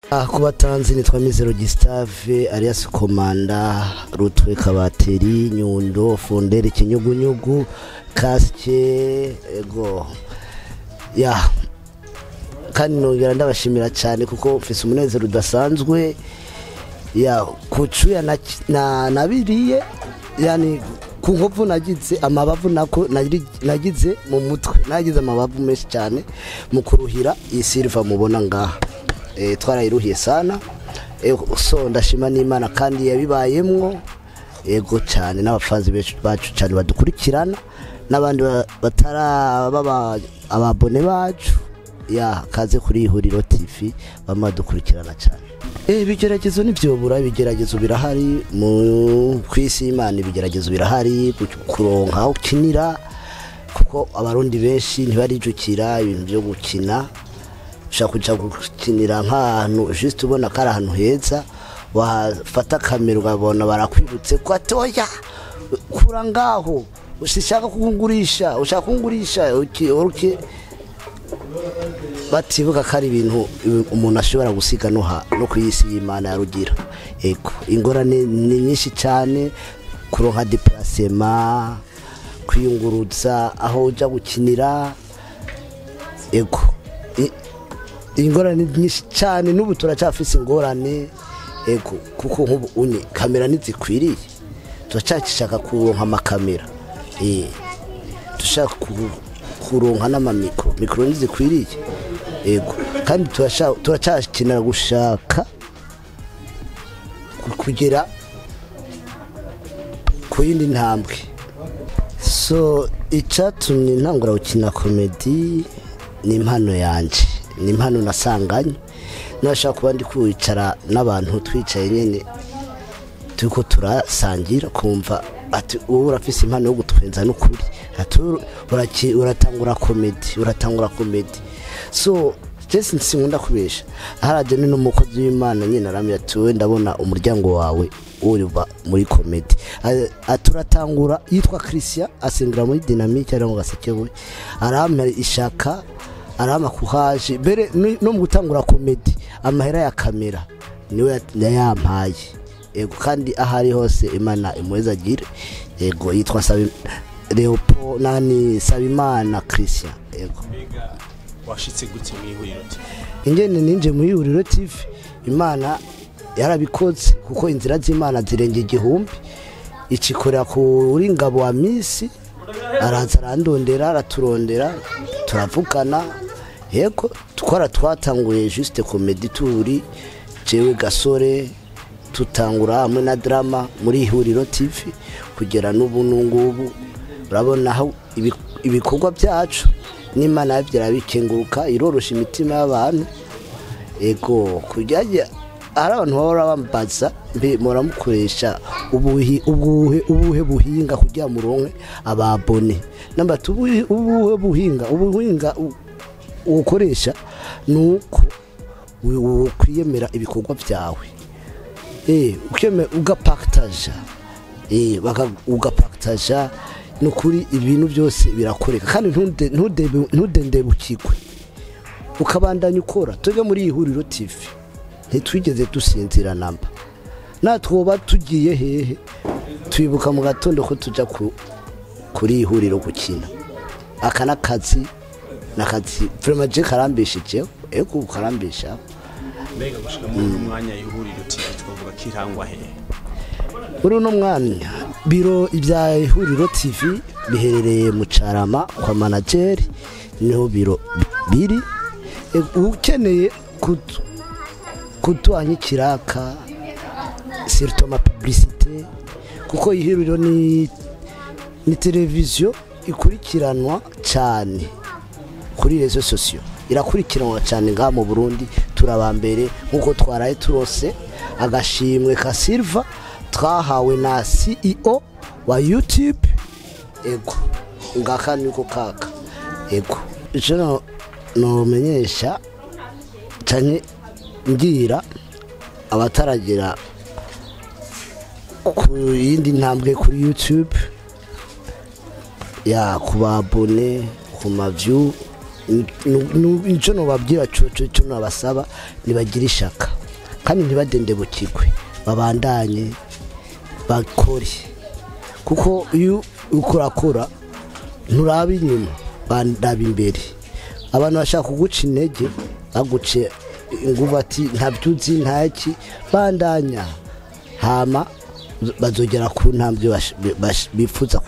Ku batanzi nitwa Mizero Gustave alias Komanda Rutwe, Kabateri, Nyundo, Fondere, Kinyugunyugu, Kasike. Ego ya, kandi nongera ndabashimira cyane kuko mfise umunezero udasanzwe ya kucuya na nabiriye, yani ku nkovu nagize amabavu, nako nagize mu mutwe, nagize amabavu menshi cyane mu kuruhira iyi silver mubona ngaha. Twarayiruhiye sana. So ndashima n'Imana kandi yabibayemwo, ego cyane, n'abafanzi bacu cyane badukurikirana n'abandi bataraba ababone bacu ya kaze kuri Ihuriro TV bama dukurikirana cyane. Ibigeragezo ntivyobura, ibigeragezo birahari mu kwisi Imana, ibigeragezo birahari kuronka aho ukinira, kuko Abarundi benshi ntibarijukira ibintu byo gukina. Ushaka kuja gukinira nk'ahantu juste ubona ko ari ahantu heza, wafata kamera ukabona barakwibutse ko atoya kura ngaho, ushaka kungurisha, ushaka kungurisha uki batibuka ko ari ibintu umuntu ashobora gusiga no ku isi y'Imana ya Rugira. Ego, ingorane ni nyinshi cyane, kuronka déplacement, kwiyunguruza aho uja gukinira. Ego, ingorane ni nyinshi cyane, n'ubu turacyafise ingorane. Ego, kuko nk'ubu unye kamera ntizikwiriye, turacyashaka kuronka amakamera, dushaka kuronka n'amamikro, mikro ntizikwiriye. Ego, kandi turacyakenera gushaka kugera ku yindi ntambwe. So icyatumye ntangura gukina comédie ni impano yanje, ni impano nasanganye. Nashaka kuba ndi kwicara n'abantu, twicaye nyene turiko turasangira, kumva ati: "Wowe urafise impano yo gutwenza n'ukuri." Ati: "Uratangura comédie, uratangura comédie." So jesi sinkunda kubesha, haraje ni n'umukozi w'Imana nyine aramye ati: "Wowe ndabona umuryango wawe uriba muri comédie." Ati: "Uratangura." Yitwa Christian, asengera muri Dynamique ari mu Gasekebuye. Arampa ishaka, arampa kuhaje mbere no mu gutangura comédie. Amahera ya kamera niwe yayampaye. Ego, kandi aho ari hose Imana imuhezagire. Ego, yitwa Sabi Leopo nani Sabimana Christian. Ego. Mbega washitse gute mu Ihuriro TV? Ingene ninje mu Ihuriro TV, Imana yarabikoze, kuko inzira z'Imana zirenga igihumbi. Ikikorera kuri Ngabo wa misi, araza arandondera, araturondera, turavugana. Yego, twara twatanguye juste comédie turi jewe, Gasore, tutangura hamwe na drama muri Ihuriro TV kugera n'ubu n'ungubu. Urabona aho ibikorwa byacu n'Imana yabyo bikenguruka, irorosha imitima y'abantu. Ego, kujya hari abantu bahora bambaza: "Mbe muramukoresha ubuhe buhinga kugira muronke ababone?" Namba tubuhe ubuhe buhinga? Ubuhinga ukoresha ni uko kwiyemera ibikorwa byawe, ukemera ugapartaja, ugapartaja. Ni ukuri ibintu byose birakoreka, kandi ntudendebukirwe, ukabandanya ukora. Twebwe muri Ihuriro TV ntitwigeze dusinzira namba. Natwoba tugiye hehe, twibuka mu gatondo ko tujya kuri Ihuriro gukina. Aka n'akazi, n'akazi vraiment je karambeshejeho. Ego, karambeshaho. Mbega gushika muri uno mwanya Ihuriro TV twavuga ko irangwa hehe? Muri uno mwanya biro ibya Ihuriro TV biherereye mu Carama kwa manageri, niho biro biri. Ukeneye kuduha nk'ikiraka, surtout ama publicité, kuko Ihuriro ni televiziyo ikurikiranwa cyane kuri réseaux sociaux, irakurikiranwa cyane ngaha mu Burundi. Turaba mbere, nk'uko twaraye turose agashimwe ka silver twahawe na CEO wa YouTube. Ego, ngaka niko kaka. Ego, icyo nomenyesha cyane ngira abataragera ku yindi ntambwe kuri YouTube ya ku babone, ku ma view. Nico nobabwira cyo nabasaba, nibagira ishaka kandi ntibadendebukirwe, babandanye bakore, kuko iyo ukorakora nturaba inyuma, bandaba imbere. Abantu bashaka kuguca intege, baguce inguvu ati ntabyo uzi ntaki, bandanya hama bazogera ku ntambwe bifuza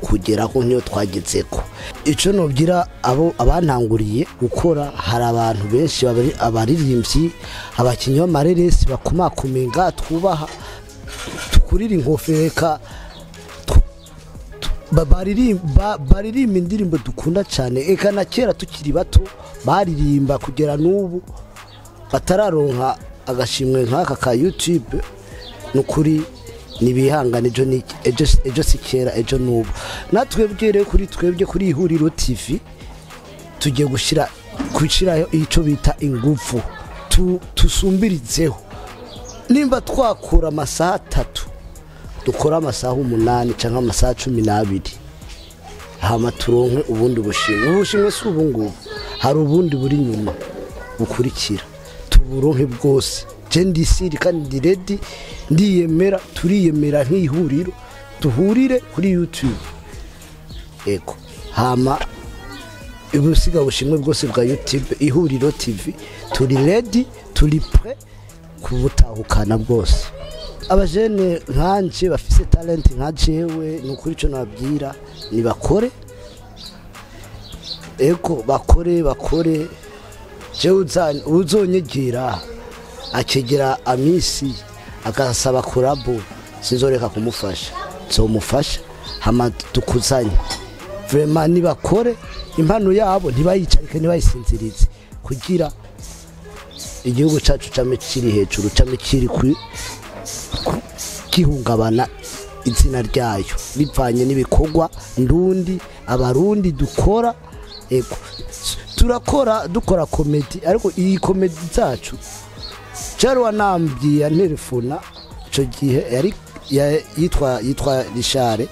kugeraho nk'iyo twagezeko. Ico nobwira abo abantanguriye gukora, hari abantu benshi abaririmbyi, abakinyi b'amareresi bakomakomenga twubaha, tukurira inkofeka, baririmba indirimbo dukunda cyane, eka na kera tukiri bato baririmba kugera n'ubu batararonka agashimwe nk'aka ka YouTube. Nukuri nibihangane, ejo si kera, ejo n'ubu. Natwebwe rero kuri twebwe kuri Ihuriro TV tugiye gushyiraho icyo bita ingufu, tusumbirizeho. Nimba twakura amasaha 3, dukora amasaha 8 cyangwa amasaha 12, hama turonke ubundi bushimwe. Ubushimwe si ubu ngubu, hari ubundi buri nyuma bukurikira, tuburonke bwose. Je ndisiri kandi ndi ready, ndiyemera, turiyemera nk'ihuriro, duhurire kuri YouTube. Ego hama ubusiga bushimwe bwose bwa YouTube Ihuriro TV, turi ready, turi prêt kubutahukana bwose. Abajene nkanje bafise talent nka jewe, nukuri ico nababwira nibakore. Ego bakore. Jewe uzonyegira akegera amisi akasaba kurabo, sinzoreka kumufasha, nzomufasha hama tukuzanye. Vraiment nibakore impano yabo, ntibayicarike, ntibayisinzirize, kugira igihugu cacu came kiri hejuru, came kiri gihungabana izina ryayo bivanye n'ibikorwa ndundi abarundi dukora. Ego turakora, dukora komedi, ariko iyi komedi zacu Charwa nambwiye antelefona ico gihe yari yitwa Richard,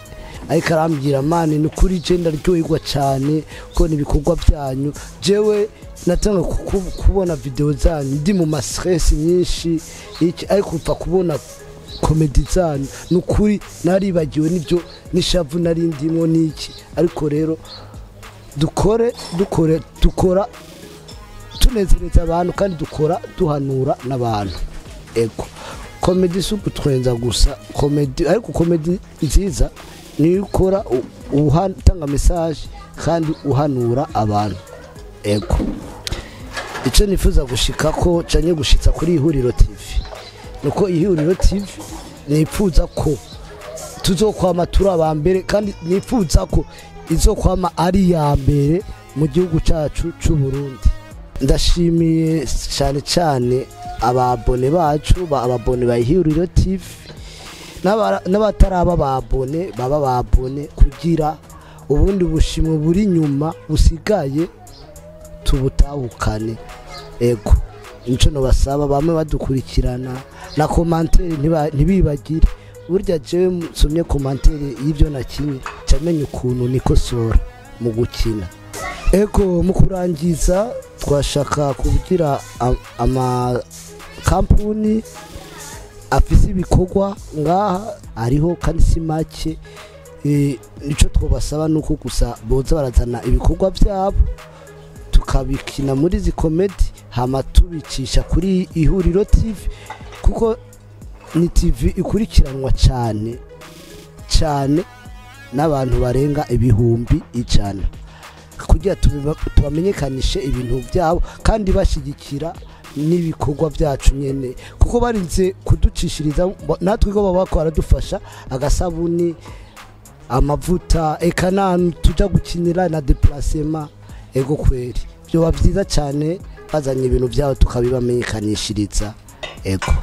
ariko arambwira mani nukuri je ndaryoherwa cyane ko nibikorwa byanyu. Jewe natanga kubona video zanyu ndi mu ma stress nyinshi iki, ariko upfa kubona komedi zanyu nukuri naribagiwe nibyo nishavu nari ndimo niki. Ariko rero dukore dukora tunezereza abantu kandi dukora duhanura n'abantu. Ego komedi si ugutwenza gusa, komedi ariko komedi nziza niyo ukora utanga message kandi uhanura abantu. Ego icyo nifuza gushika ko canye gushitsa kuri Ihuriro TV, nuko Ihuriro TV nifuza ko tuzokwama turi aba mbere, kandi nifuza ko izokwama ari ya mbere mu gihugu cacu c'u Burundi. Ndashimiye cyane cyane ababone bacu, ababone ba Ihuriro TV n'abataraba babone baba babone, kugira ubundi bushimwe buri nyuma busigaye tubutahukane. Ego nico nobasaba, bamwe badukurikirana na commentaire ntibibagire. Burya jewe nsomye commentaire y'ibyo nakinye camenye ukuntu nikosora mu gukina. Ego mu kurangiza twashaka kugira ama kampuni afise ibikorwa ngaha ariho kandi si make. Nico twobasaba nuko gusa boza barazana ibikorwa byabo tukabikina muri izi komedi, hama tubicisha kuri Ihuriro TV, kuko ni TV ikurikiranwa cyane cyane n'abantu barenga 100,000, kugira tubamenyekanishe ibintu byabo kandi bashigikira n'ibikorwa byacu nyene, kuko barinze kuducishiriza natwe ko baba baradufasha agasabuni, amavuta, eka n'ahantu tuja gukinira na déplacement. Ego kweri byoba byiza cyane bazanye ibintu byabo tukabibamenyekanishiriza. Ego.